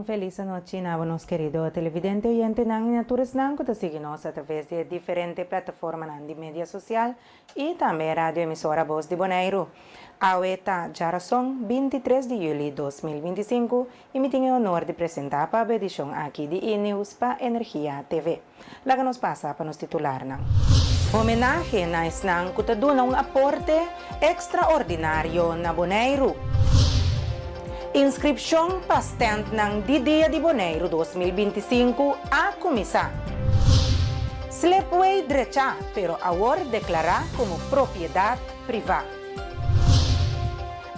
Un felis anochi na bo nos kerido televidente, oyentenan i na tur esnan ku ta sigui nos atraves di e diferente plataformanan di media sosial i tambe radio emisora Bos di Boneiru. Awe ta djarason, 23 di yüli 2025 i mi tin e honor di presentá pa bo edishon aki di E-Nieuws pa Energia TV. Laga nos pasa pa nos titularnan. Homenahe na esnan ku ta duna un aporte ekstraordinario na Boneiru. Inskripshon pa stèntnan di Dia di Boneiru 2025 a kuminsá. Slipway drechá pero awor deklará komo propiedat privá.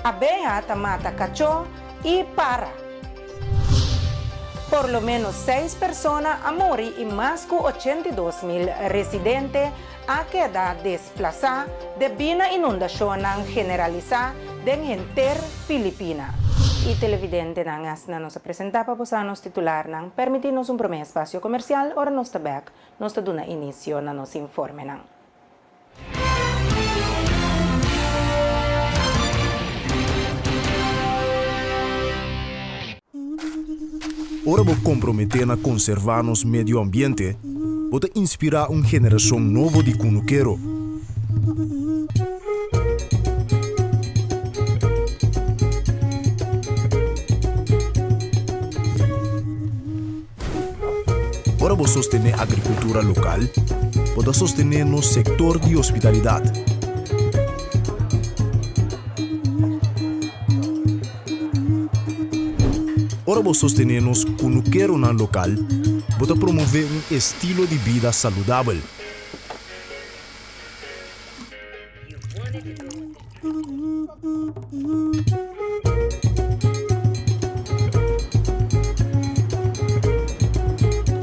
Abeha ta mata kachó i para. Por lo ménos seis persona a muri i mas ku 82.000 residente a keda desplasá debí na inundashonnan generalisá den henter Filipina. I televidentenan asina nos a presentá pa bosa nos titularnan. Permití nos un promé espasio komersial, ora nos ta bèk nos ta duna inisio na nos informenan. Ora bo komprometé na konservá nos medio ambiente, bo ta inspirá un generashon nobo di kunukero. Ora bo sostené agrikultura lokal, bo ta sostené nos sektor di hospitalidat. Ora bo sostené nos kunukeronan lokal, bo ta promové un estilo di bida saludabel.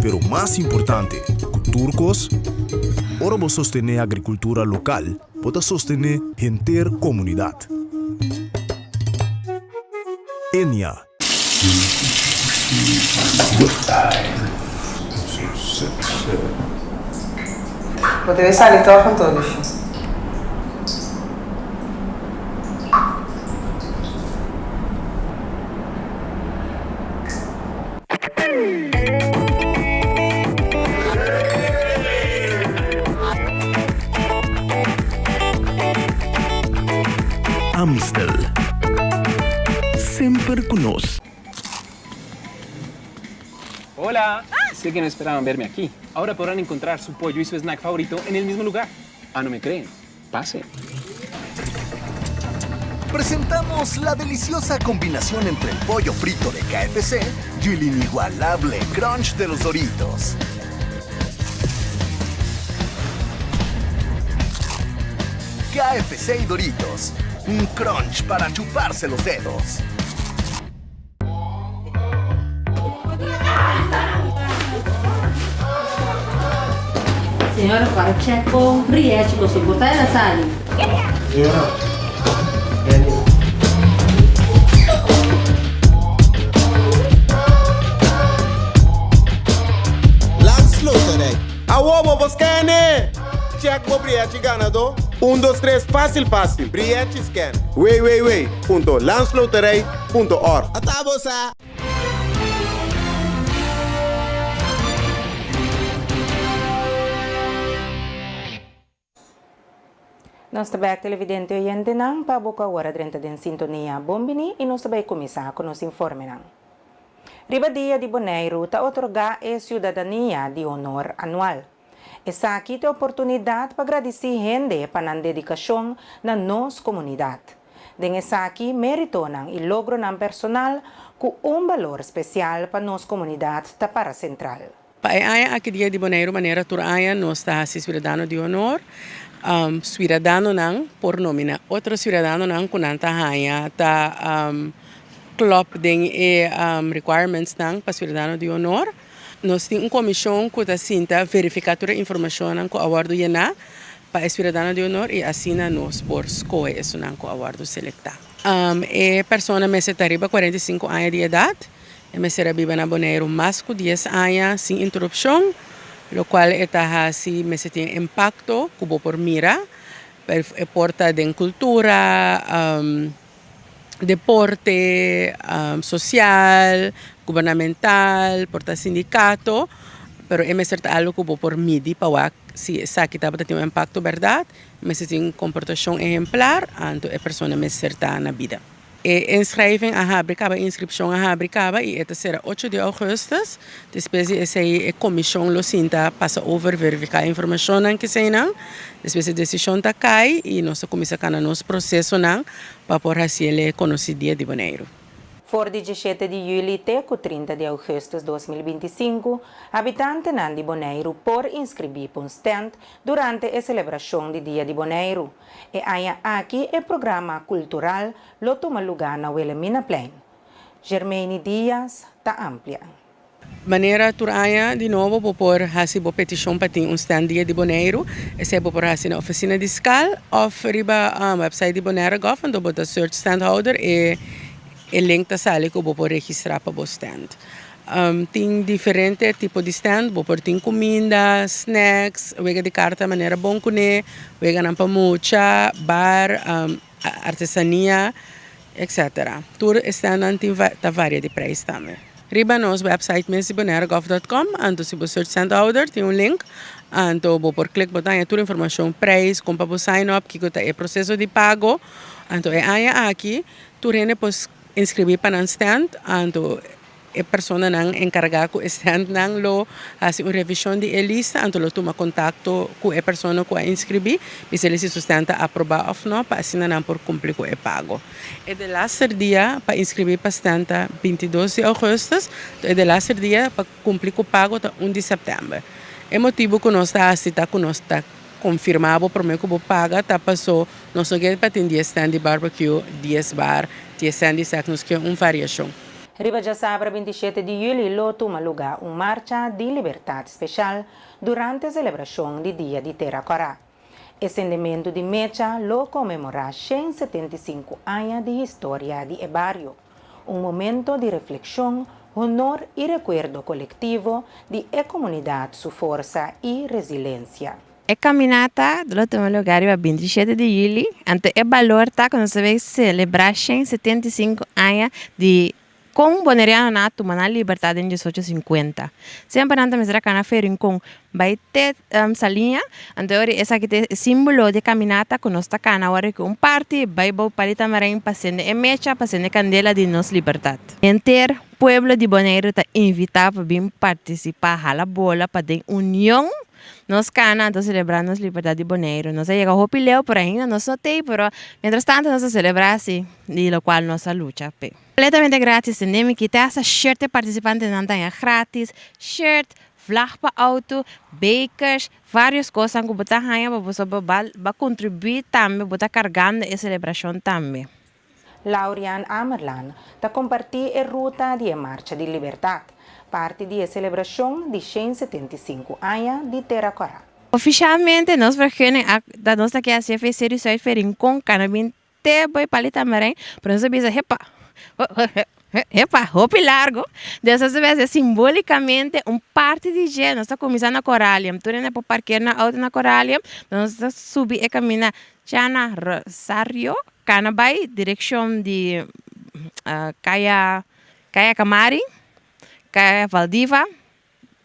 Pero mas importante ku tur kos, ora bo sostené agrikultura lokal, bo ta sostené henter komunidat. Enia. Bo debe sali tòg anto, Lushi. Amstel. Semper ku nos. Hola! Sé que no esperaban verme aquí. Ahora podrán encontrar su pollo y su snack favorito en el mismo lugar. Ah, no me creen? Pasen. Presentamos la deliciosa combinación entre el pollo frito de KFC y el inigualable crunch de los Doritos. KFC y Doritos, un crunch para chuparse los dedos. Señora para check bo rièchi bo so por ta el a sali. Señora, Benny. Landsloterij. Awo bo por scan-e! Check bo brièchi ganadó. Un dos tres fásil fásil. Brièchi scan. www.landsloterij. Punto org. Ata bo sa! Nos ta bek televidente oyentenan pa bo ku awor a drenta den sintonia bon bini i nos ta bai kuminsá ku nos informenan. Riba Dia di Boneiru ta otorgá e siudadania di honor anual. Esaki ta e oportunidat pa gradisí hende pa nan dedikashon na nos komunidat. Den esaki méritonan i logronan personal ku un balor spesial pa nos komunidat ta para sentral. Pa e aña aki Dia di Boneiru manera tur aña nos ta hasi Suidadano di Honor. Suidadanonan por nomina otro suidadanonan ku nan ta haña ta klòp den e requirementsnan pa Suidadano di Honor. Nos tin un komishon ku ta sinta verifiká tur e informashonnan ku a wòrdu yená pa e siudadano di honor i asina nos por skohe esunnan ku a wòrdu selektá. E persona mester ta riba 45 aña di edat, e mester a biba na Boneiru mas ku dies aña sin interupshon, lokual e ta hasi mester tin impakto ku bo por mira, e por ta den kultura, deporte, sosial. gubernamental, por ta sindikato, pero e mester ta algu ku bo por midi pa wak si esaki tabata tin un impakto bèrdat, mester tin un komportashon ehemplar, anto e persona mester ta na bida. E inschrijving a habri kaba, e inskripshon a habri kaba i e ta sera ocho di ougùstùs. Despues di esei e komishon lo sinta pasa over, verifiká e informashonnan ku eseinan. Despues e desishon ta kai i nos ta kuminsá kana nos prosesonan pa por hasi el e konosí Dia di Boneiru. For di diesshete di yüli te ku 30 di ougùstùs 2025, habitantenan di Boneiru por inskribí pa un stènt durante e selebrashon di Dia di Boneiru. E aña aki e programa kultural lo tuma lugá na Wilhelminaplein. Germaine Diaz ta amplia. Manera tur aña di nobo bo por hasi bo petishon pa tin un stand Dia di Boneiru. Esei bo por hasi na ofisina di skal òf riba website di Bonaire Gov anto bo ta search standhouder e e link ta sali ku bo por registrá pa bo stand. Tin diferente tipo di stand, bo por tin kuminda, snacks, wega di karta manera bon kuné, weganan pa mucha, bar, artesania, etc. Tur e standnan tin ta varia di prijs tambe. Riba nos website mes di bonaire-gov dot com, anto si bo search standhouder tin un link, anto bo por klik bo ta haña tur informashon, prijs, kon pa bo sign up, kiko ta e proseso di pago. Anto e aña aki tur hende por inskribí pa nan stand, anto E personanan enkargá ku e stèntnan lo hasi un revishon di e lista, anto lo tuma kontakto ku e persona ku a inskribí, bisa si su stènt ta aprobá òf nò, pa asina nan por kumpli ku e pago. E delaster dia pa inskribí pa stènt ta 22 di ougùstùs, anto e delaster dia pa kumpli ku pago ta 1 di sèptèmber. E motibu ku nos ta hasi ta ku nos ta konfirmá bo promé ku bo paga ta pasó nos no ke pa tin dies stènt di barbecue, dies bar, dies stènt di sèks, nos ke un variashon. Riba djasabra 27 di yüli lo tuma lugá un marcha di libertat speshal durante selebrashon di Dia di Tera Kòrá. E sendementu di mecha lo konmemorá 175 aña di historia di e bario, un momento di reflekshon, honor i rekuerdo kolektivo di e komunidat su forsa i resilensia. E caminata lo tuma lugar riba 27 di juli, anto e balor ta cu nos ta bay celebra 175 aña di con Bonerianonan a tuma nan libertad den 1850. Semper nan ta mester a cana fe Rincon bay te Saliña, anto ora esaki ta e simbolo di e caminata cu nos ta cana awor cu un parti bay bou Pali Tamarin pa sende e mecha, pa sende e candela di nos libertad. Henter pueblo di Boneiru ta invita pa bin participa hala bola pa den union Nos kana ta selebrá nos libertat di Boneiru. Nos a yega hopi leu, pero ainda nos no t'ei, pero mientras tanto nos ta selebrá si, di lokual nos a lucha p'e. Kompletamente gratis, tende mi kita hasta shirt e partisipantenan ta haña gratis, shirt, vlag pa auto, bekers, varios kosnan ku bo ta haña pa boso bo ba kontribuí tambe, bo ta kargando e selebrashon tambe. Laurian Amerlaan ta kompartí e ruta di e Marcha di Libertat, parti di e selebrashon di 175 aña di Tera Kòrá. Ofishalmente nos vergunning a da nos ta ke hasi e serie Zuid fe Rincon kana bin te boy pali Tamarijn pero nos a bisa hepa hepa hopi largo dus nos a bisa simbolicamente un parti di dje nos ta kuminsa na Coralium tur hende por parker nan auto na Coralium nos ta subi e kaminda Chana Rosario Kana bai direkshon di Kaya Kaya Kamari, Kaya Valdiva,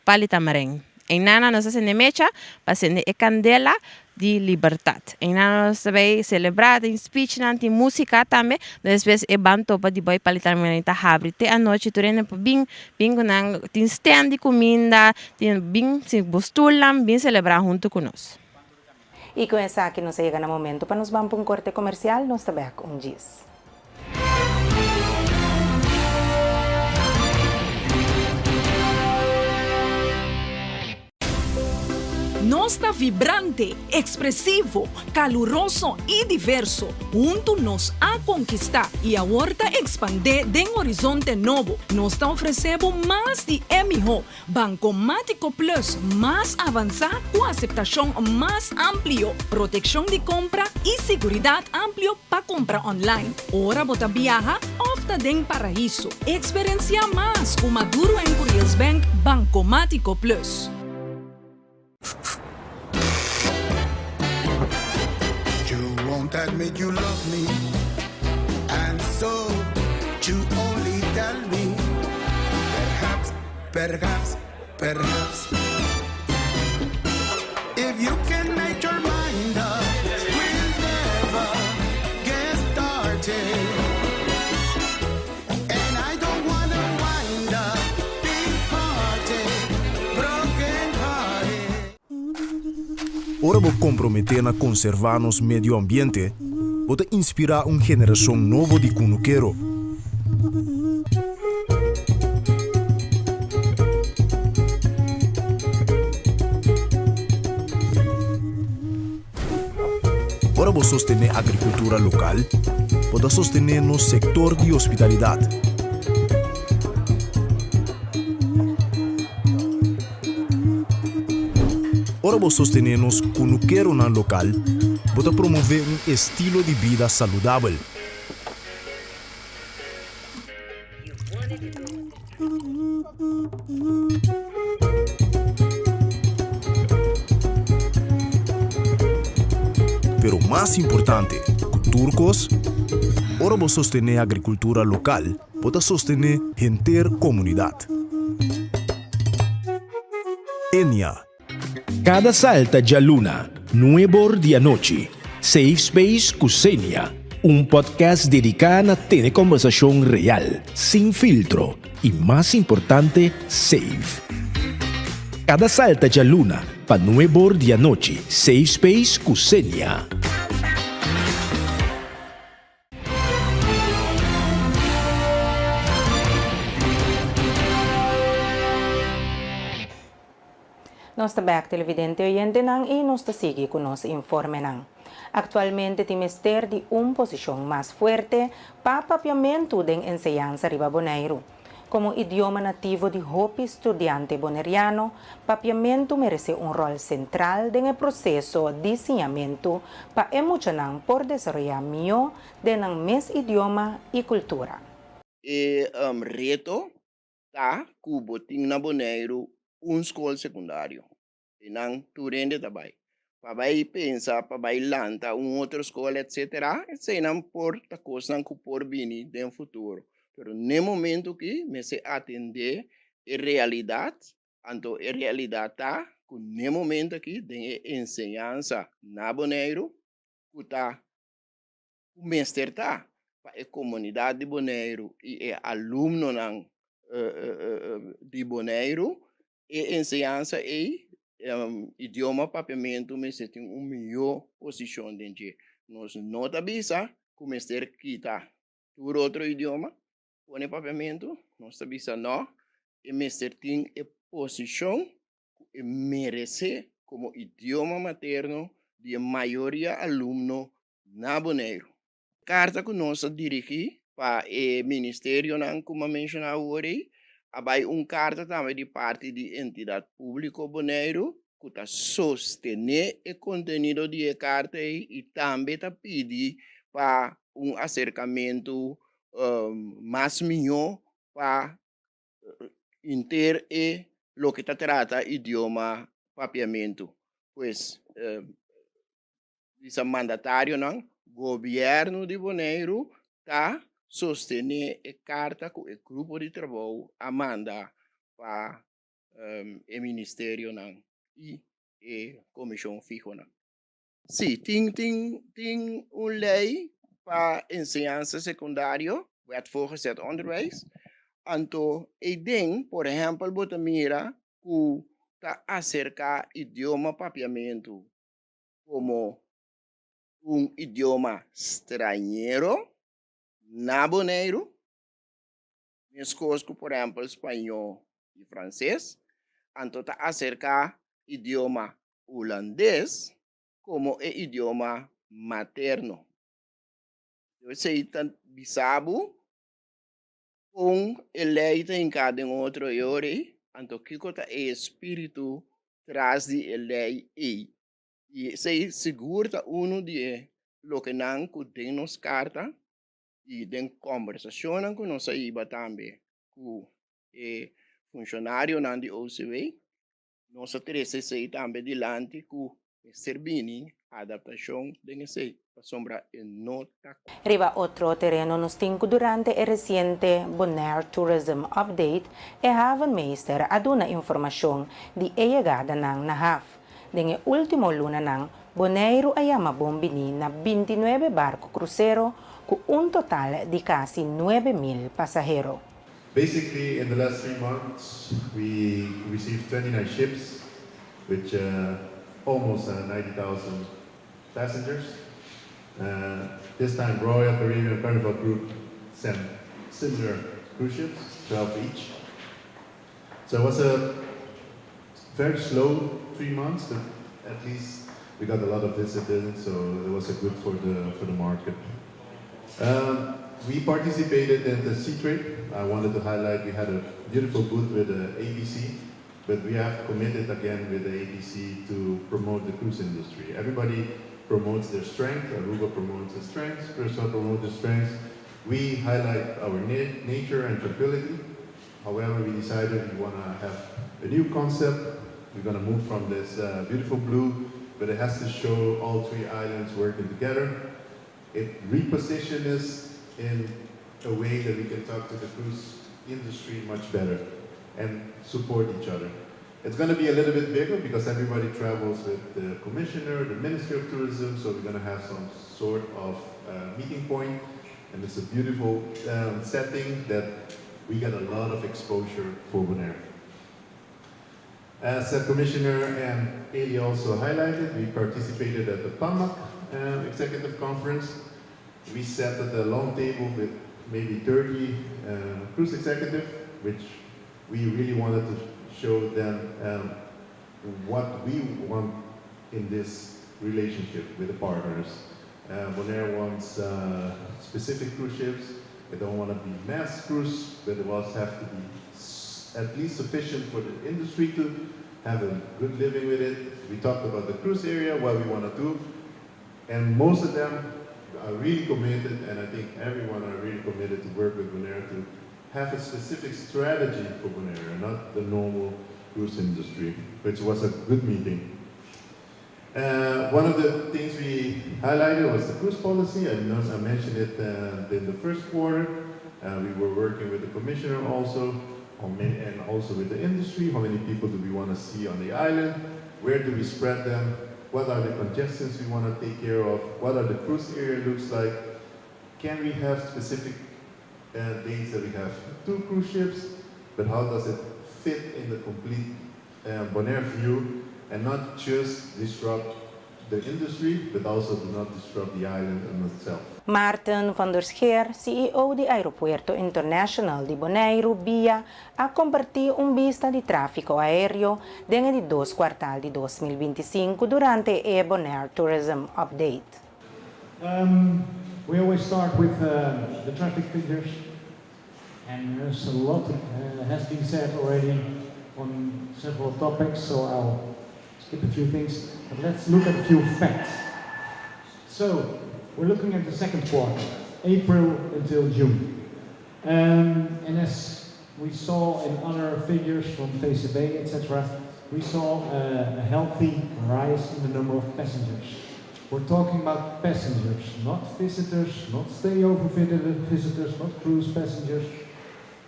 Pali Tamarijn. Einan nos ta sende mecha pa sende e kandela di libertat. Einan nos ta bai selebrá, tin speechnan, tin músika tambe. Despues e ban topa di bai Pali Tamarijn ta habri te anochi. Tur hende por bin, bin ku nan, tin stand di kuminda, tin bin sin bo stulnan, bin selebrá huntu ku nos. I ku esaki nos a yega na momento pa nos ban pa un korte komersial, nos ta bek un djis. Nos ta vibrante, ekspresivo, kaluroso i diverso. Huntu nos a konkistá i awor ta ekspandé den horizonte nobo. Nos ta ofresé bo mas di e mihó. Bankomátiko Plus mas avansá ku aseptashon mas amplio, protekshon di kompra i siguridat amplio pa kompra online ora bo ta biaha òf ta den paraiso. Eksperensiá mas ku Maduro en Curiels Bank Bankomátiko Plus. You won't admit you love me And so you only tell me. Perhaps, perhaps. If you can make your mind up, we'll never get started. And I don't wanna wind up big party, broken hearted. Ora bo komprometé na konservá nos medio ambiente, bo ta inspirá un generashon nobo di kunukero. Ora bo sostené agrikultura lokal, bo ta sostené nos sektor di hospitalidat. Ora bo sostené nos kunukeronan lokal, bo ta promové un estilo di bida saludabel. Pero mas importante ku tur kos, ora bo sostené agrikultura lokal, bo ta sostené henter komunidat. Enia. Kada salta djaluna, nuebor di anochi, Safe Space ku Xenia, un podcast dediká na tene kòmbersashon real, sin filtro i mas importante, safe. Kada salta djaluna pa nuebor di anochi, Safe Space ku Xenia. Nos ta bek televidente oyentenan y nos ta sigui cu nos informenan. Actualmente tin mester di un posicion mas fuerte pa papiamentu den enseñansa riba Boneiru. Komo idioma nativo di hopi studiante boneriano, papiamentu meresé un ròl sentral den e proseso di siñamentu pa e muchanan por desaroyá mihó den nan mes idioma i kultura. E reto ta ku bo tin na Boneiru un skol sekundario. Einan tur hende ta bai. Pa bai pensa pa bai lanta un otro skol etcetera, eseinan por ta kosnan ku por bini den futuro. Pero n'e momento aki mester atendé e realidat, anto e realidat ta ku n'e momento aki den e enseñansa na Boneiru ku ta ku mester ta pa e komunidat di Boneiru i e alumnonan di Boneiru, e enseñansa ei, idioma papiamentu mester tin un mihó posishon den dje. Nos no ta bisa ku mester kita tur otro idioma, pone papiamentu, nos ta bisa nò, e mester tin e posishon ku e meresé komo idioma materno di e mayoria alumno na Boneiru. Karta ku nos a dirigí pa e ministerionan ku mi a menshoná awor ei, a bai un karta tambe di parti di Entidat Públiko Boneiru ku ta sostené e kontenido di e karta ei i tambe ta pidi pa un aserkamentu mas mihó pa Inter e loke ta trata idioma papiamentu. Pues bisa mandatarionan, gobièrnu di Boneiru ta sostené e karta ku e grupo di trabou a manda pa e ministerionan i e komishon fihonan. Sí, tin tin tin un lei pa enseñansa sekundario, Wet Voortgezet Onderwijs. Anto eiden, por ehèmpel, bo ta mira ku ta aserká idioma papiamentu komo un idioma strañero na Boneiru, meskos ku por ehèmpel spañó i franses. Anto ta aserká idioma hulandes komo e idioma materno. Esei ta bisa bo kon e lei ta hinká den otro e ora ei, anto kiko ta e espíritu tras di e lei ei. I esei sigur ta unu di e lokenan ku den nos karta i den kòmbersashonnan ku nos a hiba tambe ku e funshonarionan di OCW, Nos a trese esei tambe dilanti ku mester bini. Adaptashon den esei, pasobra e no ta. Riba otro tereno nos tin ku durante e resiente Bonaire Tourism Update e havenmeester a duna informashon di e yegadanan na haf. Den e último lunanan Boneiru a yama bon bini na 29 barku krusero ku un total di kasi 9000 pasahero. Basically, in the last 3 months, we received 29 ships, which almost 90,000 passengers. This time, Royal Caribbean Carnival Group sent similar cruise ships, 12 each. So it was a very slow 3 months, but at least we got a lot of visitors, so it was a good for the market. We participated in the Seatrade. I wanted to highlight we had a beautiful booth with the ABC, but we have committed again with the ABC to promote the cruise industry. Everybody promotes their strength. Aruba promotes its strengths. Curacao promotes its strengths. We highlight our nature and tranquility. However, we decided we want to have a new concept. We're going to move from this beautiful blue, but it has to show all three islands working together. It repositions us in a way that we can talk to the cruise industry much better and support each other. It's going to be a little bit bigger because everybody travels with the commissioner, the Ministry of Tourism, so we're going to have some sort of meeting point, and it's a beautiful setting that we get a lot of exposure for Bonaire. As the commissioner and Eli also highlighted, we participated at the PAMAC Executive Conference. We sat at a long table with maybe 30 cruise executive, which we really wanted to show them what we want in this relationship with the partners. Bonaire wants specific cruise ships. They don't want to be mass cruise, but it also have to be at least sufficient for the industry to have a good living with it. We talked about the cruise area, what we want to do, and most of them are really committed, and I think everyone are really committed to work with Bonaire to have a specific strategy for Bonaire, not the normal cruise industry, which was a good meeting. One of the things we highlighted was the cruise policy. I know I mentioned it in the first quarter. We were working with the commissioner also, and also with the industry. How many people do we want to see on the island? Where do we spread them? What are the congestions we want to take care of? What are the cruise area looks like? Can we have specific days that we have two cruise ships? But how does it fit in the complete Bonaire view and not just disrupt the industry, but also do not disrupt the island in itself? Maarten van der Scheer, CEO di Aeropuerto Internacional di Boneiru, BIA, a kompartí un bista di tráfiko aéreo den e di dos kuartal di 2025 durante e Bonaire Tourism Update. We always start with the traffic figures, and there's a lot has been said already on several topics, so I'll skip a few things. But let's look at a few facts. So we're looking at the second quarter, April until June. And as we saw in other figures from TCB, etc., we saw a healthy rise in the number of passengers. We're talking about passengers, not visitors, not stayover visitors, not cruise passengers,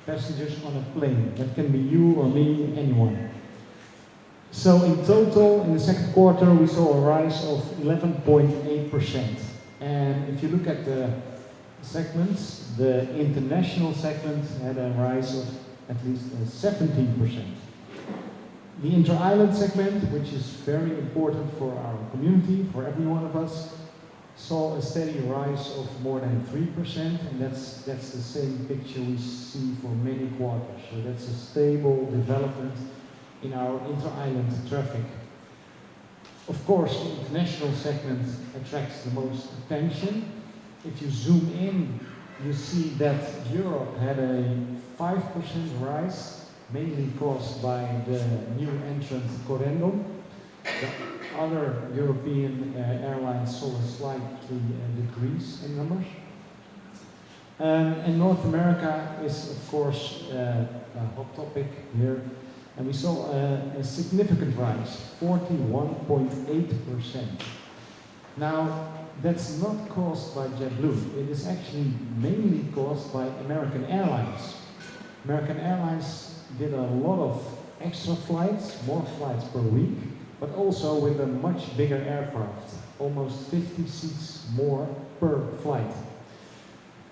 passengers on a plane. That can be you or me, anyone. So in total, in the second quarter, we saw a rise of 11.8%. And if you look at the segments, the international segment had a rise of at least 17%. The inter-island segment, which is very important for our community, for every one of us, saw a steady rise of more than 3%, and that's the same picture we see for many quarters. So that's a stable development in our inter-island traffic. Of course, the international segment attracts the most attention. If you zoom in, you see that Europe had a 5% rise, mainly caused by the new entrant Corendon. The other European airlines saw a slightly decrease in numbers. And North America is, of course, a hot topic here. And we saw a significant rise, 41.8%. Now, that's not caused by JetBlue. It is actually mainly caused by American Airlines. American Airlines did a lot of extra flights, more flights per week, but also with a much bigger aircraft, almost 50 seats more per flight.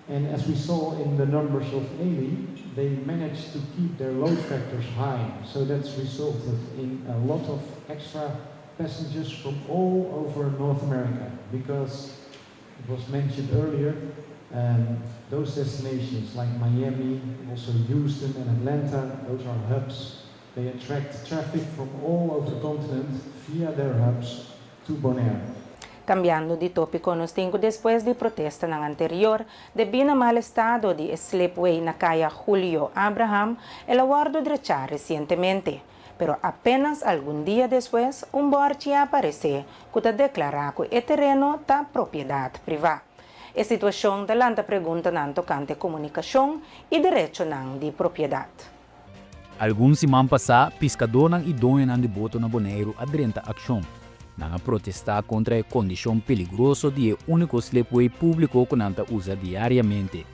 And as we saw in the numbers of Eli, they managed to keep their load factors high. So that's resulted in a lot of extra passengers from all over North America because it was mentioned earlier, um, those destinations like Miami, also Houston and Atlanta, those are hubs. They attract traffic from all over the continent via their hubs to Bonaire. Kambiando di tópiko nos tin ku despues di protestanan anterior debí na mal estado di e slipway na kaya Julio Abraham, el a wòrdu drechá resientemente. Pero apénas algun dia despues un bòrchi a aparesé ku ta deklará ku e tereno ta propiedat privá. E situashon ta lanta preguntanan tokante komunikashon i derechonan di propiedat. Algun siman pasá, piskadónan i doñonan di boto na Boneiru a drenta akshon. Nan a protestá kontra e kondishon peligroso di e úniko slipway públiko ku nan ta usa diariamente.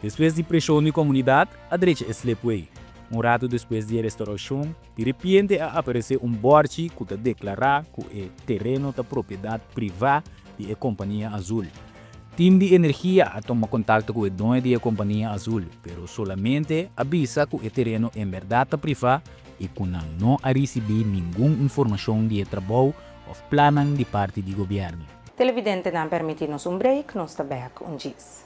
Despues di preshon di komunidat, a drecha e slipway. Un ratu despues di e restaurashon, di repente a aparesé un bòrchi ku ta deklará ku e tereno ta propiedat privá di e kompania Azul. Team di Energia a tuma kontakto ku e doño di e kompania Azul, pero solamente a bisa ku e tereno en bèrdat ta privá i ku nan no a risibí ningun informashon di e trabou òf plannan di parti di gobièrnu. Televidentenan permití nos un break, nos ta bèk un djis.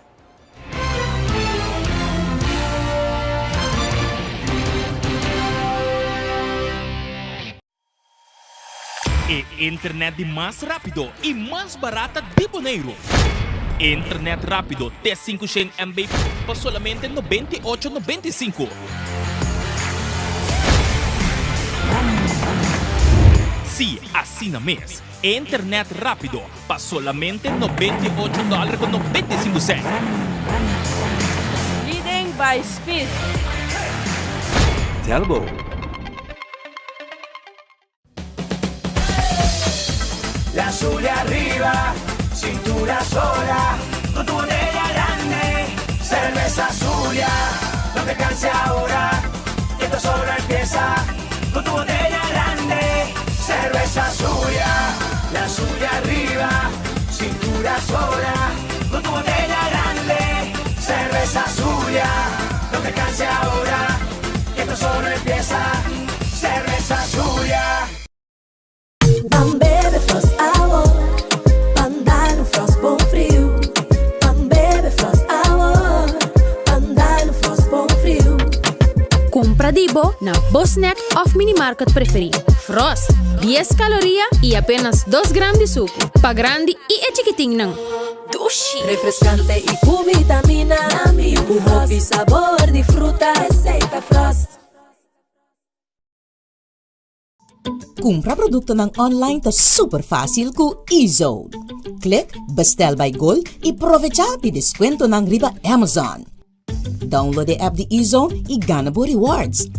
E internet di mas rápido i mas barata di Boneiru. Internet rápido te 500 MB pa solamente 98 95. Sí, asina mes. Internet rápido pa solamente 98 dòler ku 95 sènt. Leading by speed. Telbo. La Zulia arriba, cintura sola, con tu botella grande, cerveza Zulia, no te canses ahora, que esto solo empieza, con tu botella grande, cerveza Zulia, la Zulia arriba, cintura sola, con tu botella grande, cerveza Zulia, no te canses ahora, que esto solo empieza, cerveza Zulia. Ban bebe Frost awor, ban dal un Frost bon friu. Ban bebe Frost awor, ban dal un Frost bon friu. Kumpra di bo na bo snack òf minimarket preferí. Frost, dies kaloria i apenas dos gram di suku, pa grandi i e chikitinnan. Dushi! Refrescante y cu vitamina. Cu hopi sabor di fruta. Esey ta Frost. Kumpra produktonan online ta super fásil ku eZone. Klik Bestel by Gold i provechá di deskuentonan riba Amazon. Download e app di eZone i gana bo rewards.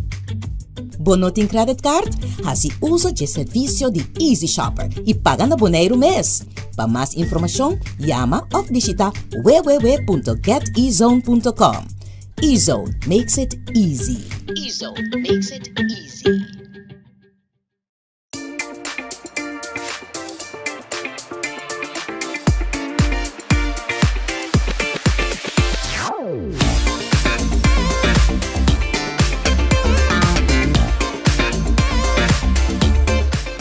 Bo no tin credit card? Hasi uso dje servisio di Easy Shopper i paga na Boneiru mes. Pa mas informashon, yama òf bishita www.getezone.com. eZone makes it easy. eZone makes it easy.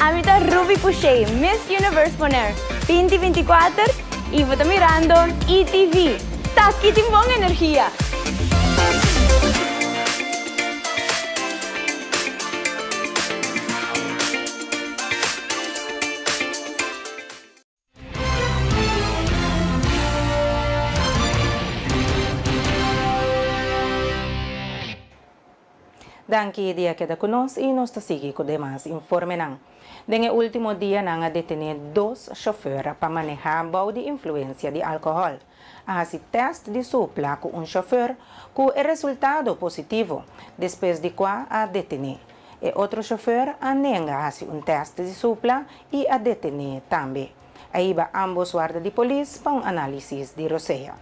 Ami ta Ruby Pouchet, Miss Universe Bonaire 2024 y bo ta mirando ETV. Taki tin bon energia! Danki di a keda ku nos i nos ta sigui ku demas informenan. Den e último dianan a detené dos shofèr pa manehá bou di influensia di alkohòl. A hasi tèst di supla ku un shofèr ku e resultado positivo, despues di kua a detené. E otro shofèr a nenga hasi un tèst di supla i a detené tambe. A hiba ambos warda di polis pa un análisis di rosea.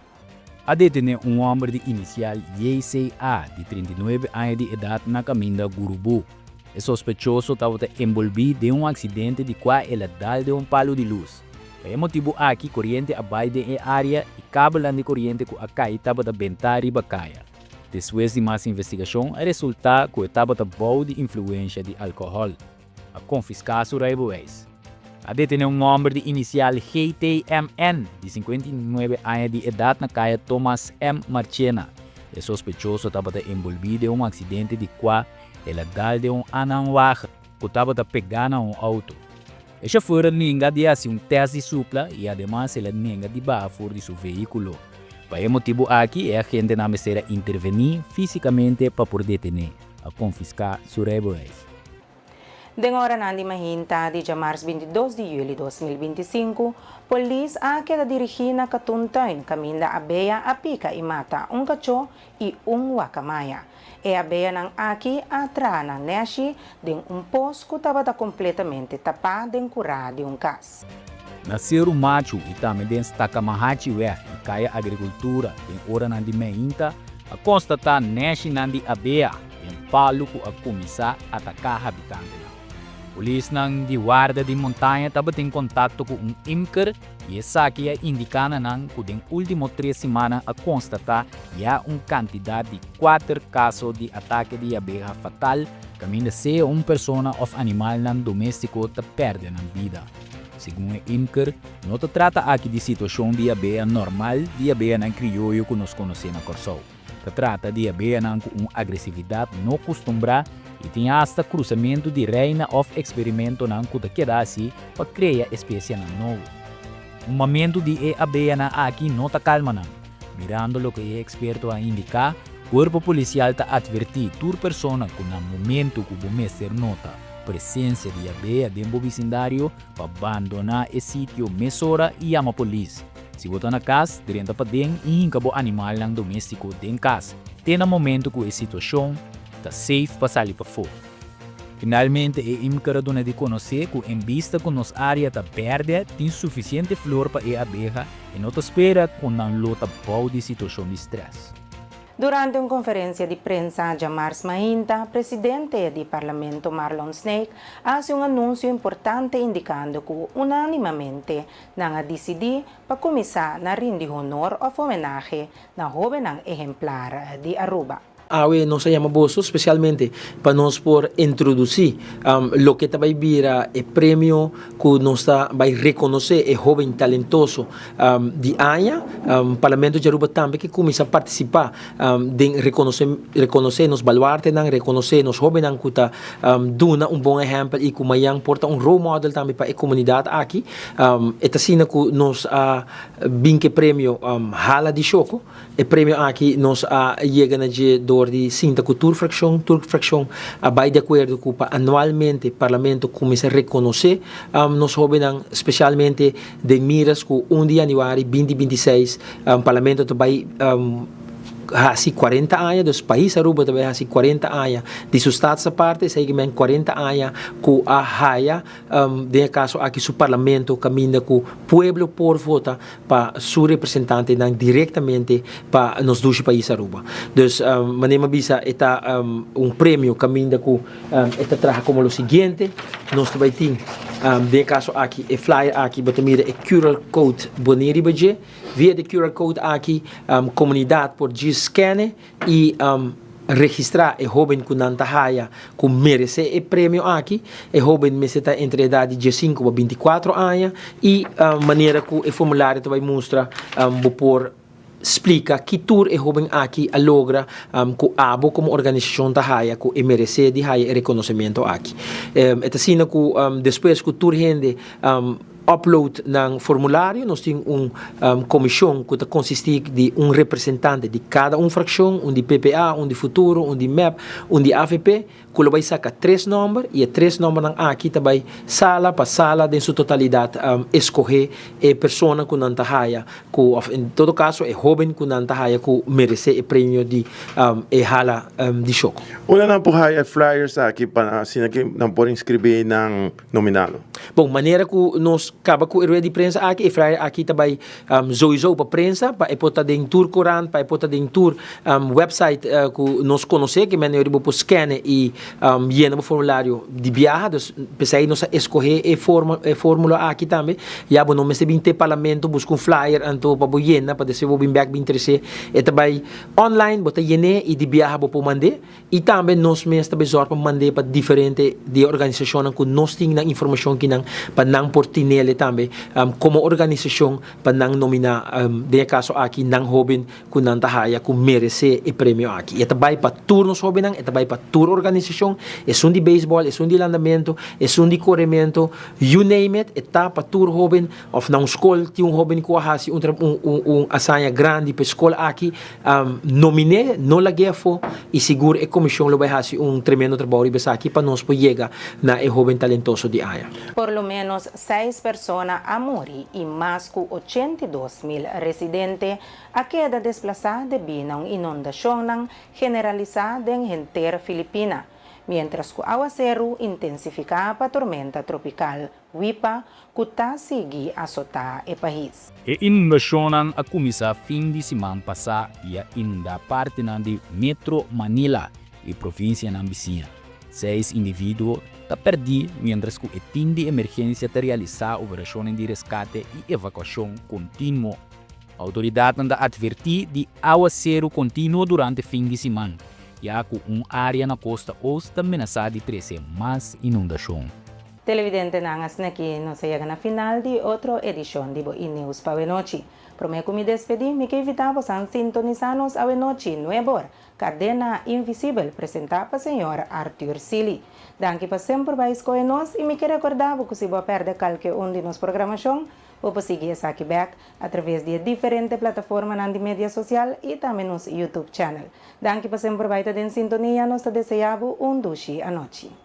A detené un hòmber di inisial JCA di 39 aña di edat na kaminda Gurubú. E sospechoso tabata enbolbí den un aksidente di kua el a dal den un palu di lus. Pa e motibu aki koriente a bai den e área i kabelnan di koriente ku a kai tabata bentá riba kaya. Despues di mas investigashon a resultá ku e tabata bou di influensha di alkohòl. A konfiská su reibewijs. A detené un hòmber di inisial GTMN di 59 aña di edat na kaya Thomas M. Marchena. E sospechoso tabata enbolbí den un aksidente di kua el a dal den un aanhangwagen ku tabata pegá na un outo. E shofùr a nenga di hasi un tèst di supla i ademas el a nenga di baha for di su vehíkulo. Pa e motibu aki e agentenan mester a intervení físikamente pa por detené. A konfiská su reibewijs. Den oranan di mainta di djamars 22 di yüli 2025, polis a keda dirigí na Katoentuin kaminda abeya a pika i mata un kachó i un wakamaya. E abeyanan aki a traha nan nèshi den un pos ku tabata kompletamente tapá den kurá di un kas. Na Seru Machu i tambe den Stakamahachiweg i Kaya Agrikultura den oranan di meinta a konstatá nèshinan di abea den palu ku a kuminsá ataká habitantenan. Polisnan di Warda di Montaña tabatin kontakto ku un imker i esaki a indiká na nan ku den último tres simannan a konstatá ya un kantidat di kuater kaso di atake di abeha fatal kaminda sea un persona òf animalnan doméstiko ta pèrdè nan bida. Segun e imker, no ta trata aki di situashon di abeha normal di abehanan krioyo ku nos konosé na Kòrsou. Ta trata di abeanan ku un agresividat no kustumbrá i tin asta krusamentu di reina òf eksperimentonan ku ta keda hasi pa krea espesianan nobo. Humamentu di e abeanan aki no ta kalma nan. Mirando loke e eksperto a indiká, Kuerpo Polisial ta atvertí tur persona ku na momentu ku bo mester nota presensia di abea den bo bisindario pa bandoná e sitio mesora i yama polis. Si bo ta na kas, drenta paden i hinka bo animalnan doméstiko den kas te na momentu ku e situashon ta safe pa sali pafó. Finalmente e imker a duna di konosé ku en bista ku nos área ta bèrdè tin sufisiente flor pa e abeha i no ta spera ku nan lo ta bou di situashon di strès. Durante un konferensia di prensa djamars mainta, presidente di Parlamento Marlon Sneek a hasi un anunsio importante indikando ku unánimamente Nan a disidí pa kuminsá na rindi honor òf homenahe na hóbennan ehemplar di Aruba. Awe nos a yama boso spesialmente pa nos por introdusí loke ta bai bira e premio ku nos ta bai rekonosé e hóben talentoso di aña. Parlamento di Aruba tambe ke kuminsá partisipá den rekonosé rekonosé nos baluartenan, rekonosé nos hóbennan ku ta duna un bon ehèmpel i ku mañan por ta un role model tambe pa e komunidat aki. E ta asina ku nos a bin ku e premio Hala di Shoko. E premio aki nos a yega na dje dor di sinta ku tur frakshon. Tur frakshon a bai di akuerdo ku pa anualmente Parlamento kuminsá rekonosé nos hóbennan, spesialmente den miras ku un di yanüari binti 26 Parlamento ta bai hasi 40 aña, dus pais Aruba ta bai hasi 40 aña di su Staatsaparte, esei ke men 40 aña ku a haya Den e kaso aki su parlamento kaminda ku pueblo por vota pa su representantenan direktamente pa nos dushi pais Aruba. Dus manera mi a bisa e ta un premio kaminda ku e ta traha komo lo siguiente, nos ta bai tin den e kaso aki e flyer aki bo ta mira e QR code boni riba dje, via di QR code aki komunidat por djis scan e i registrá e hóben ku nan ta haya ku meresé e premio aki. E hóben mester ta entre edat di diesinku pa 24 aña i manera ku e formulario ta bai mustra bo por splika ki tur e hóben aki a logra ku abo komo organisashon ta haya ku e meresé di haya e rekonosementu aki. E ta asina ku despues ku tur hende upload nan formulario, nos tin un komishon ku ta konsistí di un representante di kada un frakshon, un di PPA, un di Futuro, un di mep, un di avp, ku lo bai saka tres nòmber i e tres nòmbernan aki ta bai sala pa sala den su totalidat eskohé e persona ku nan ta haya ku òf en todo kaso e hóben ku nan ta haya ku meresé e premio di e hala di Shoko. Unda nan por haya e flyers aki pa asina ki nan por inskribí nan nominado? Bon, manera ku nos kaba ku e rueda di prensa aki, e flyer aki ta bai souiso pa prensa, pa e por ta den tur korant, pa e por ta den tur website ku nos konosé, ke manera bo por skène i yena bo formulario di biaha. Dus p'esei nos a eskohé e forma, e fórmula aki tambe. Ya bo no mester bin te parlamento buska un flyer anto pa bo yena, pa despues bo bin bèk bin tres'é. E ta bai online, bo ta yen'é i di biaha bo por mand'é. I tambe nos mes ta bezorg pa mand'é pa diferente di e organisashonnan ku nos tin nan informashon kinan pa nan por tinele tambe komo organisashon pa nan nominá den e kaso aki nan hóben ku nan ta haya ku meresé e premio aki. I e ta bai pa tur nos hóbennan, e ta bai pa tur organisashon, esun di beisbòl, esun di landamentu, esun di korementu, you name it, e ta pa tur hóben òf na un skol tin un hóben ku a hasi un un hazaña grandi pa e skol aki. Nominé, no lag'é afó i sigur e komishon lo bai hasi un tremendo trabou riba esaki pa nos por yega na e hóben talentoso di aña. Por lo ménos seis persona a muri i mas ku 82.000 residente a keda desplasá debí na un inundashonnan generalisá den henter Filipina, miéntras ku awaseru intensifiká pa tormenta tropikal Wipa ku ta sigui asotá e pais. E inundashonnan a kuminsá fin di siman pasá i a inundá partinan di Metro Manila i provinsianan bisiña. Seis individuo ta pèrdí miéntras ku e tim di emergensia ta realisá operashonnan di reskate i evakuashon kontinuo. Outoridatnan ta atvertí di awaseru kontinuo durante fin di siman, ya ku un área na kosta ost ta menasá di trese mas inundashon. Televidentenan asina ki nos a yega na final di otro edishon di bo E-News pa awenochi. Promé ku mi despedí, mi ke invitá bosan sintonisá nos awenochi nuebor, Kadena Invisibel presentá pa señor Arthur Sealy. Danki pa semper bai skohe nos i mi ke rekordá bo ku si bo a pèrdè kalke un di nos programashon, bo por sigui esaki bèk atraves di e diferente plataformanan di media sosial i tambe nos YouTube channel. Danki pa semper bai ta den sintonia, nos ta deseá bo un dushi anochi.